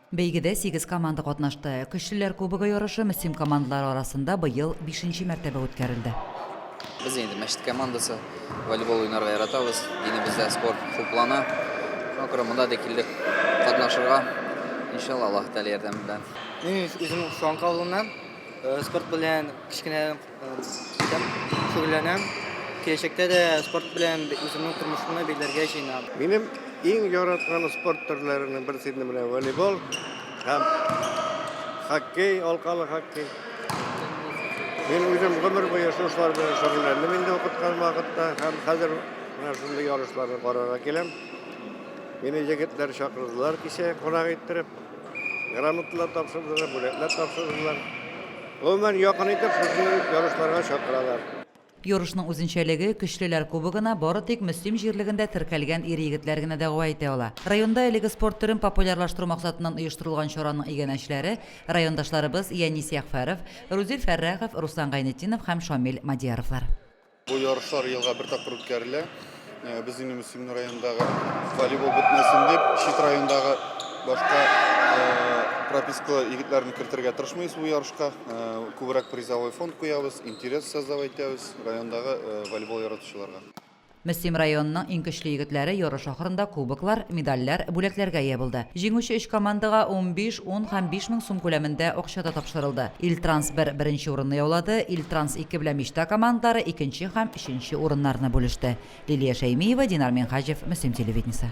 Бәйгедә сигез команда катнашты. Көчлеләр кубогы ярышы Мөслим командалары арасында быел бишенче мәртәбә үткәрелде. Без инде мәчет командасы, волейбол уйнарга яратабыз, динебездә спорт хуплана. Шуңа күрә монда да килдек катнашырга. Иншалла, Аллаһ Тәгалә ярдәме белән. Мин үзем Сланка авылыннан, спорт белән кечкенәдән шөгыльләнәм. Киләчәктә дә спорт белән үземнең тормышымны бәйләргә җыенам. Минем иң яраткан спорт төрләренең берсе инде менә волейбол һәм хоккей, алкалы хоккей. Мин үзем гомер буе шушылар белән шөгыльләндем инде укыткан вакытта һәм хәзер менә шундый ярышларны карарга киләм. Мине егетләр чакырдылар кичә кунак иттереп. Грамоталар тапшырдылар, бүләкләр тапшырдылар. Гомумән, якын итеп шушындый ярышларга чакыралар. Ярышның үзенчәлеге, Көчлеләр кубогына бары тик Мөслим җирлегендә теркәлгән ир-егетләр генә дәгъва итә ала. Районда әлеге спорт төрен популярлаштыру максатыннан оештырылган чараның иганәчеләре, райондашларыбыз Янис Ягъфәров, Рузил Фәррәхов, Руслан Гайнетдинов һәм Шамил Мадияровлар. Бу ярышлар елга бер тапкыр үткәрелә. Э, без инде Мөслим районындагы волейбол бетмәсен дип, чит райондагы башка э, пропискалы егетләрне кертергә тырышмыйбыз бу ярышка. Э, күбрәк призовой фонд куябыз, интерес создавать итәбез райондагы волейбол яратучыларга. Мөслим районының иң көчле егетләре ярыш ахырында кубоклар, медальләр, бүләкләргә ия булды. Җиңүче өч командага 15, 10 һәм 5 мең сум күләмендә акча да тапшырылды. Ильтранс бер беренче урынны яулады, Ильтранс ике белән Мечта командалары икенче һәм өченче урыннарны бүлеште. Лилия Шәймиева, Динар Минһаҗев, Мөслим телевидениесе.